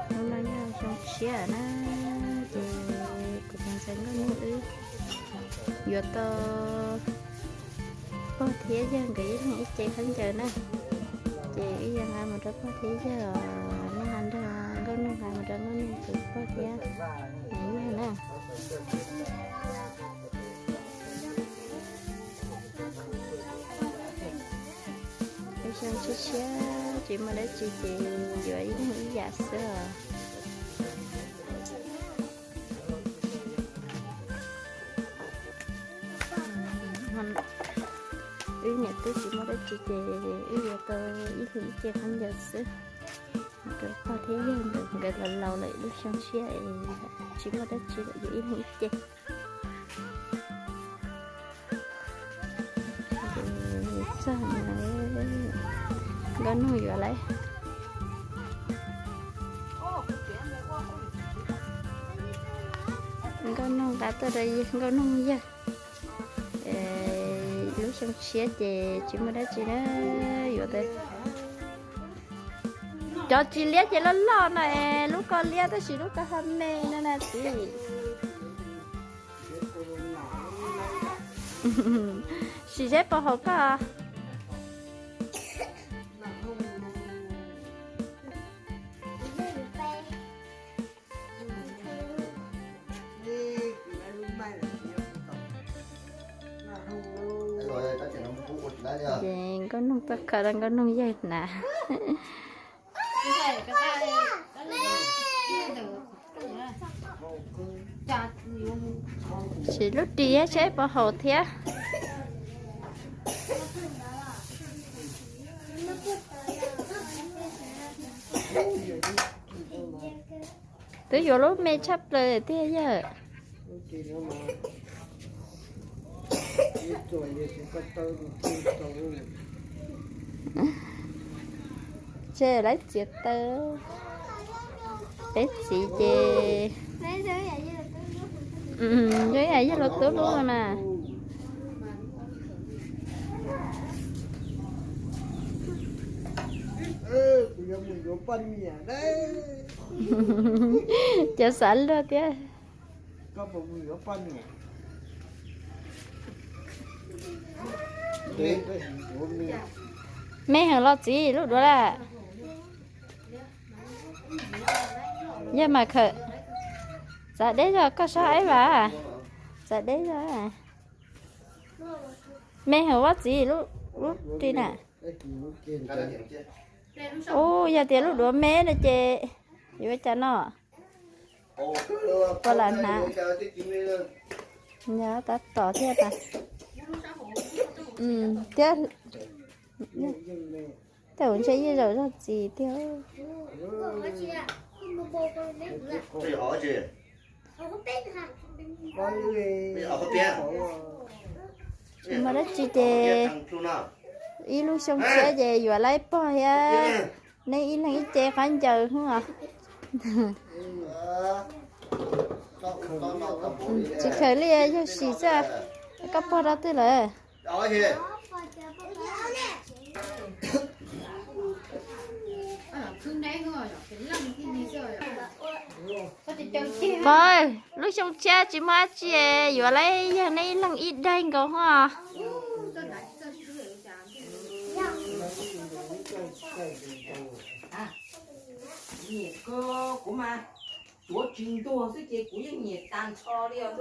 Hnub no yog xyoo tshiab na, ces kuv tus ntxhais Nkauj Nuj wb yuav tau pog thiab yawg nkawd ib leeg ib ce khaub ncaws na. Ces wb yuav nqa mus rau pog thiab yawg, neb ho nrog Nkauj Nuj nqa mus rau Nkauj Nuj tus pog thiab yawg na. Lub xyoo tshiab tshiab tsis muaj dab tsi ces yuav ib leeg ib yam xwb os. Wb niam tub tsis muaj dab tsi ces wb yuav tau ib leeg ib ce khaub ncaws xwb. Rau pog thiab yawg nkawd, nkawd laus laus lawm, lub xyoo tshiab tsis muaj dab tsi lawm, yuav ib leeg ib ce. Txog, Nkauj Nuj yuav lawm. Nkauj Nuj nqa tuaj rau Nkauj Nuj yawg. Lub xyoo tshiab ces tsis muaj dab tsi na, yuav tau cov tsis liab ces loj loj no es lub ko liab tab sis lub ko ho me no na txiv. Sim seb puas haum koj. Ces Nkauj Nuj tuaj kho rau Nkauj Nuj yawg hnav. Sim lub ris seb puas haum thiab. Twb yuav lub me tshaj plaws tiag yawg. Tseg lawv txiav taw. Peb txiv ces yog yog luag tub lub na. Cov xav luag thiab. Me heev los txiv lub duav lawm. Yog mas khawm. Txav deb zog koj sab eb vas. Txav deb zog. Me heev vas txiv lub ris na. Ub, yog tias lub duav me no ces yuav cas no. Puas lam hnav. Yog tab tom thiab tas. Thiab tej zaum ntshe yeej zaum zog txiv tiag. Tsis muaj dab tsi ces ib lub xyoo tshiab ces yuav lawm pog thiab. Neb ib leeg ib ce qab ncaws hwb os. Tsis khaws li yawg sim xwb. Koj pog rau twg lawm? Pog, lub xyoo tshiab tsis muaj dab tsi, yuav lawm yawg neb ib leeg ib daig nkaus hwb os. Nyiam kawg, kuv mas tuav tsis ntuag xwb ces kuv yeej nyiam tag nrho li os.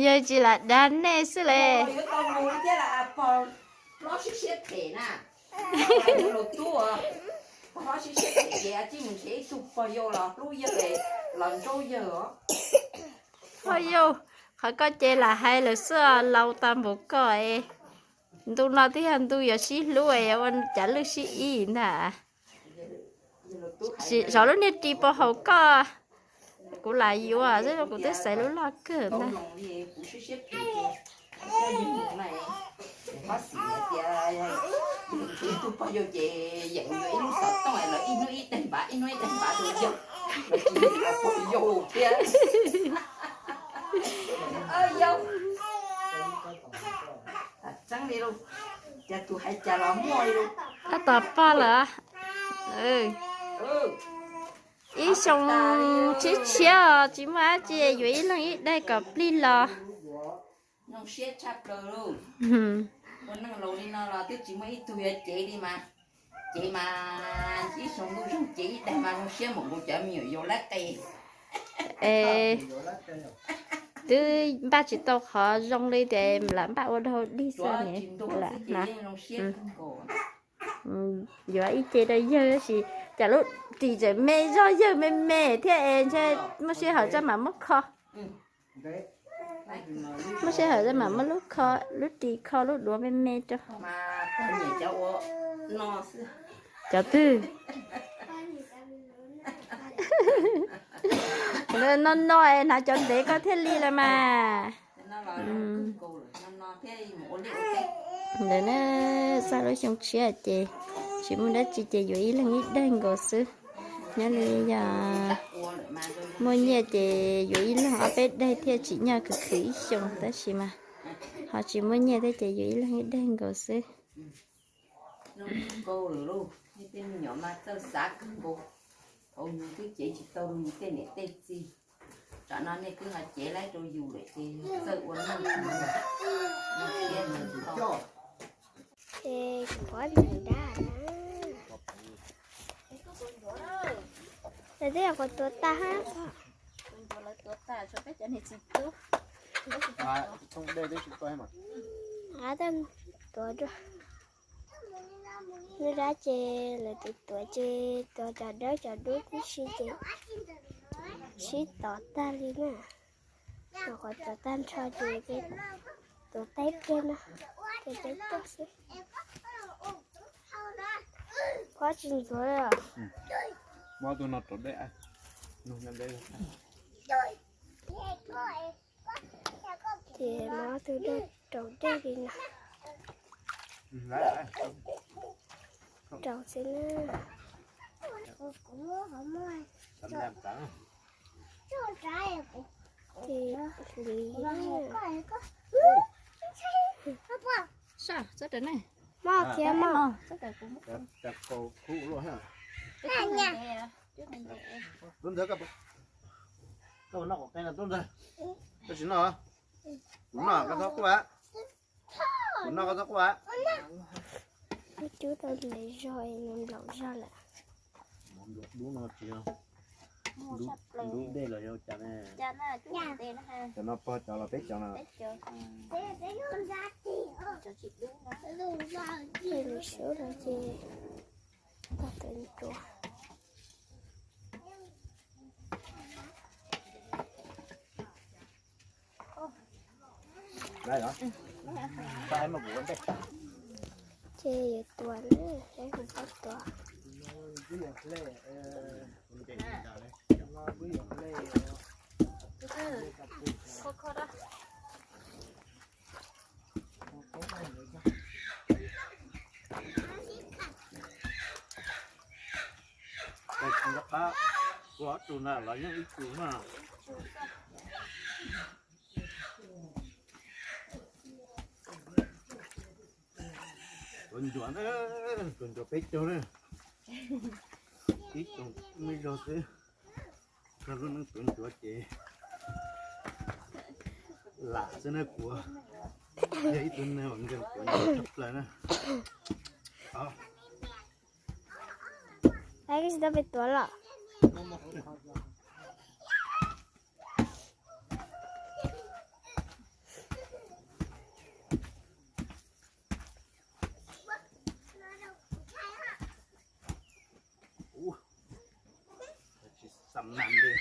Yawg tsis lam dag nej xwb le. Yuav tau mus thiab las pog, hlob sib siab phem na. Yuav luag tub, pog hlob sib siab phem ces a tsij mus nrhiav ib tug pog yau los hlub yawg, los nraub yawg os. Pog yau, qhov koj ces lam hais lawm xwb, laus tas npaum koj es. Ntu no twb yog ntu yuav sib hlub es ua cas lwj sib ib ntag. Zov lub niag ris puas haum koj, kuv lam yuav xwb, kuv twb xaiv lub loj kawg ntag. Ib tug pog yau ces yeem yuav ib lub xov tooj los ib hnub ib daim npav, ib hnub ib daim npav rau yawg, los tsis yog pog yau thiab. Yau, Cas tus hais cas los muaj li. Tab tom poj lawm. Ib xyoo tshiab tshiab os, tsis muaj dab tsi, yuav ib leeg ib daig kom plig los. Zoo siab tshaj plaws lauj. Ua neej laus li no los twb tsis muaj ib tug yuav cev li mas. Cev mas ib xyoo ntuj zoog cev ib daig mas zoo siab npaum nkaus cov me nyuam yaus lab qe. Es twb npaj tsis tau qhov zoo li tias lam npaj ua dhau dig xwb ne. Lam hnav, yuav ib ce rau yawg tab sis cas lub ris tseem me zog, yawg me me thiab es ntshe muaj sij hawm txaj mam muab kho. Muaj sij hawm txaj mam muab lub kho, lub ris kho lub duav me me rau. Cov twg? No no es hnav cov ntev koj thiaj li lawm mas. Ntawd na, xaj lub xyoo tshiab ces tsis muaj dab tsi ces yuav ib leeg ib daig nkaus xwb. Nyob li yog muaj nyiaj ces yuav ib leeg ob peb daig thiaj tsim nyog khwv khwv ib xyoo, tab sis mas ho tsis muaj nyiaj thiab ces yuav ib leeg ib daig nkaus xwb. Zoo kawg lawm lauj, nej tej me nyuam mas txawj xav kawg nkaus. Thaum yus twb cev tsis tau rau yus tej niam tej txiv, tsam no nej twb ho cev laib rau yus lawm ces yus txawj ua neej. Ces kuv pov ntxim dab na. Lawv twb yog qhuav tuav tag hab. Tuav ces lawv tus tuav ces tuav cov dawb cov dub tib si ces sib tov tag li na. Qhov tuav tag nrho ces tuav teb pliag no, ces teb tuaj xwb. Pob tsis ntxuav li os. Mob tus no rau dej, nug nyob deb. Ces mob tus dej rau dej li no. Rau xwb na. Ces hliv. Mob thiab mog. Tub ntxawg, koj puas noj qhov qe no tub ntxawg? Koj tsis noj? Kuv noj koj txhob quaj. Kuv noj koj txhob quaj. Cub tau ntev zog, nplaum zog lawm. Dub no tsis yog, dub dej los yog cas ne? Cov no pog cov los peb cov no. Ces tau tawm ntsuav. Ces yuav tuav na, saib kuv pab tuav. Tus qab ua ob tug na los yeej ib tug na. Tuav ncuav na, tuav ncuav peb caug na. Ib tug me zog xwb. Koj lub neej tuav ncuav ces lam xwb na kuv. Yog ib tug neeg uas nkees tuav ncuav tshaj plaws na. Koj tsis tau pem tuav los? Tsis xam nag li.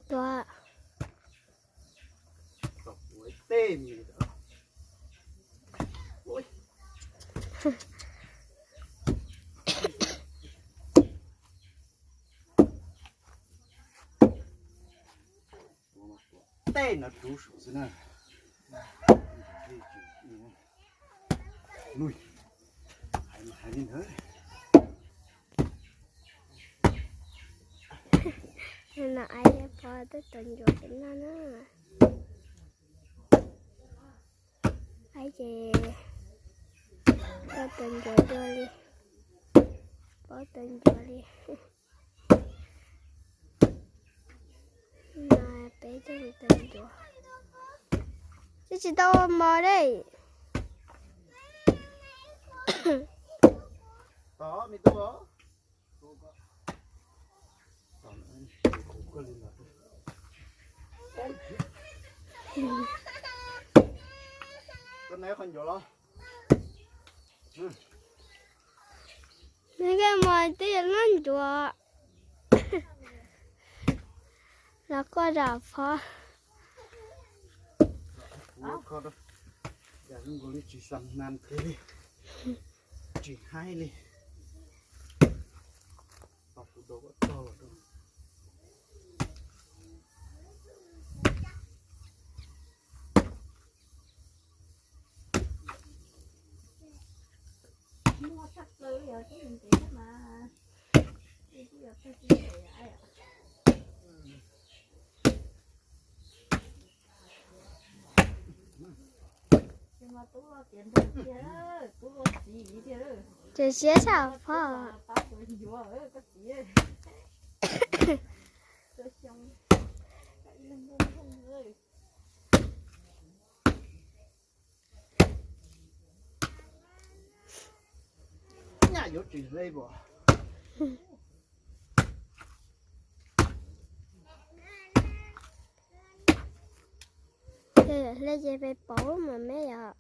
Tuav. Tej mis. Nov rub saum xwb na. Nuj, hais mas hais li ntawd. No aib pov tuaj tos ncuav pem no na. Aib ces tuaj tos ncuav dua li, pov tos ncuav li. No peb tuaj tos ncuav. Twb tsis tau ua mov dej. Nws koj mos twb yog lub ncuav los koj zam phob. Tsis haib li. Ces siab tshaj phob. Nyaj yuav tsis hle pom. Hle ces peb pauv mas me yom.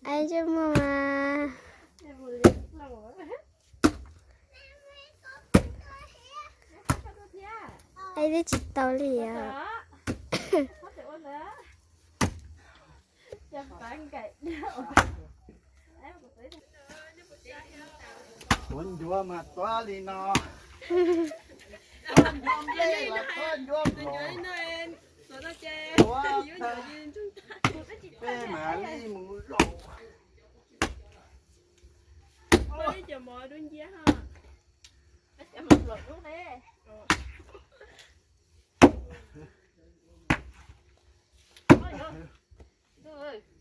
Aib ntsej muag mas. Aib twb tsis tau li os. Tuav ncuav mas tuav li no. Tuav ncuav nplej los tuav ncuav nplov. Tuav tag peb mam li mus zaum.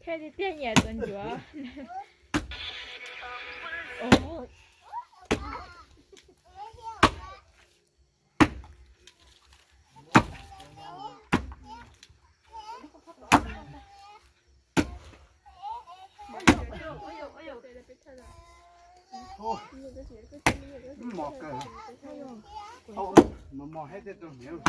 Thiaj tiag tiag nyiam tus ncuav. Mos kawg, mos mos thiab tej tug hniav.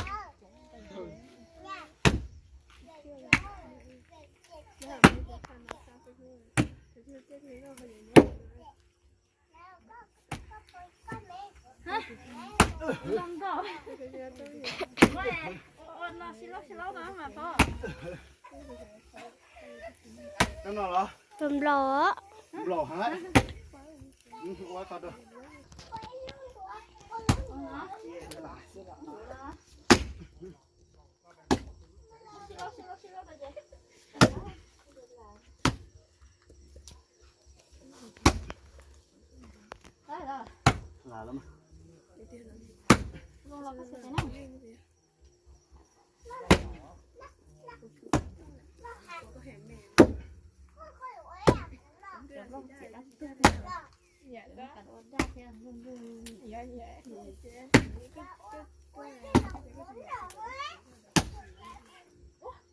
Tus nplaum. Nplaum hab. Ua qhov rau.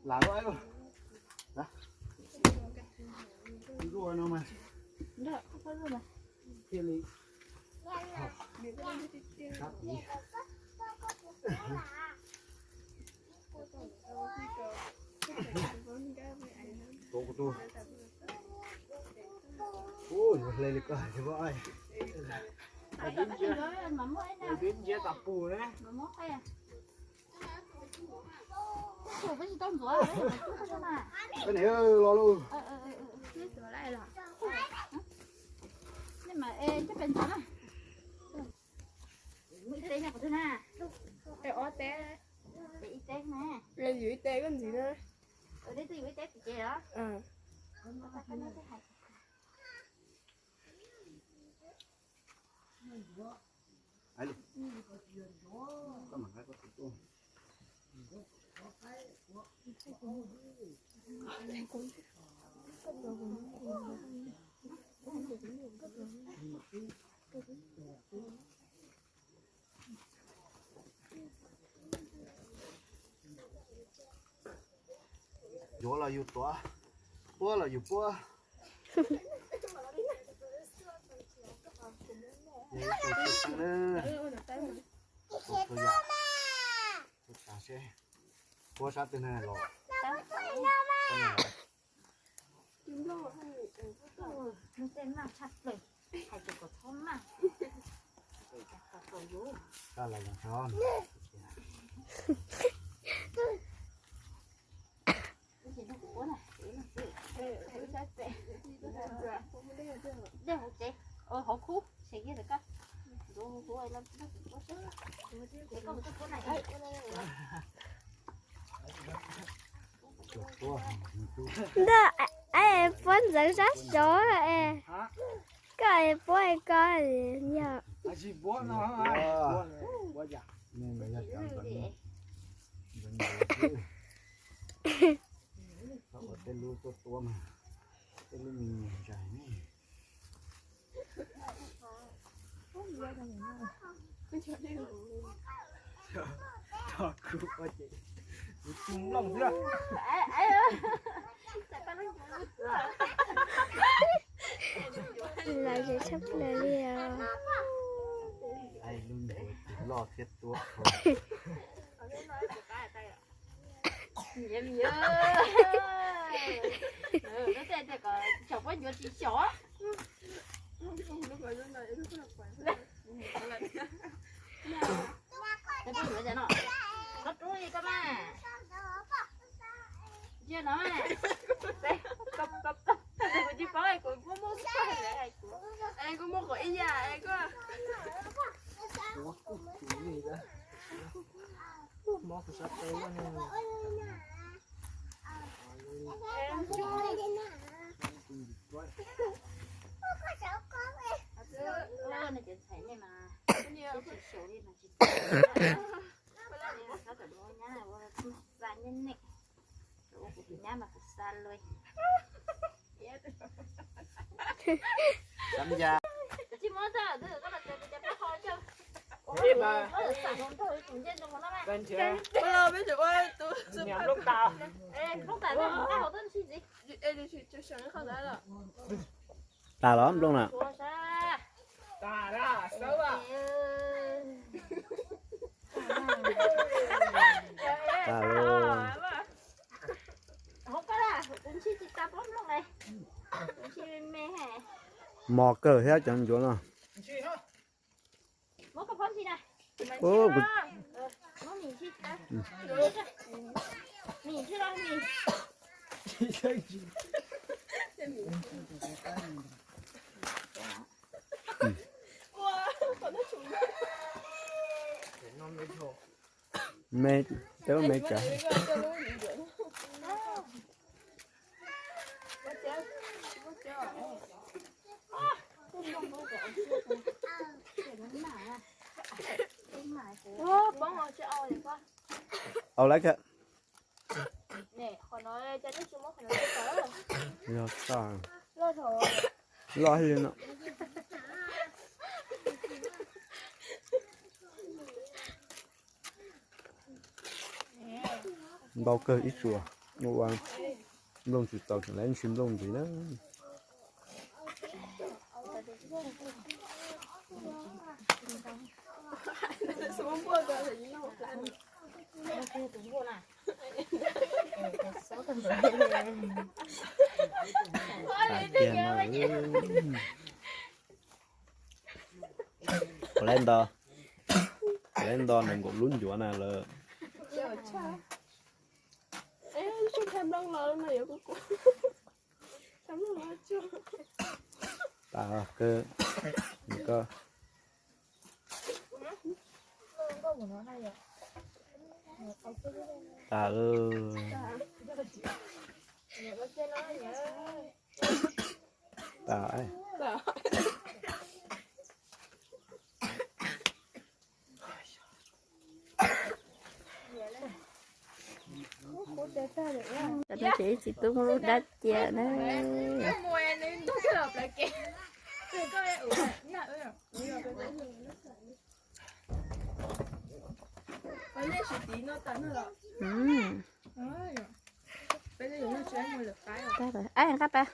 Lam lawm mas. Lam lawm. Zuaj no mas. Thiaj li. Tus, tus. Ua, yuav hle li ko thiab. Twb ntsiab tas pug ne. Koj niam los lauj. Ib teb nyob qhov twg na? Ib teb na. Yus ib teb koj ntxiv na. Ib teb ib teb. Yuav los yus tuav, puab los yus puab. Puab sab twg na los? Tej maj tshaj plaws, hais tias kom txhob maj. Sab los zoo tso. Dej hauv tsev, hauv khub, ntag. Es puab ntxeev sab sov es, koj es puab es koj yog. Tej lub tuaj tua mas, tej lub me nyuam ntsais ne. Kuv tsis nplooj xwb. Lom zem tshaj plaws li os. Lub ntsais loj thiab tuab. Tsaum puab yuav tsis xyov. Koj rub li koj mas. Ntsia no mas. Kuv tsis paub, kuv muaj muaj, kuv muaj qhov ib yam koj. Tas los nplooj na. Tas los. Mos kawg thiab cov ncuav no. Me, teb me kav. Au lawm kawg. Yog tas, loj heev li no. Ntau kawg ib tsuas, ua nplooj tsis txaus tseem lawv ntsis nplooj ntxiv na. Puas laiv nto, puas laiv nto nees nkaum lub ncuav na lawm. Tas kawg. Ko tas lawm. Tas. Cov no ces ib txiv tub muaj lub dab cia na. Ab, nqaj pas.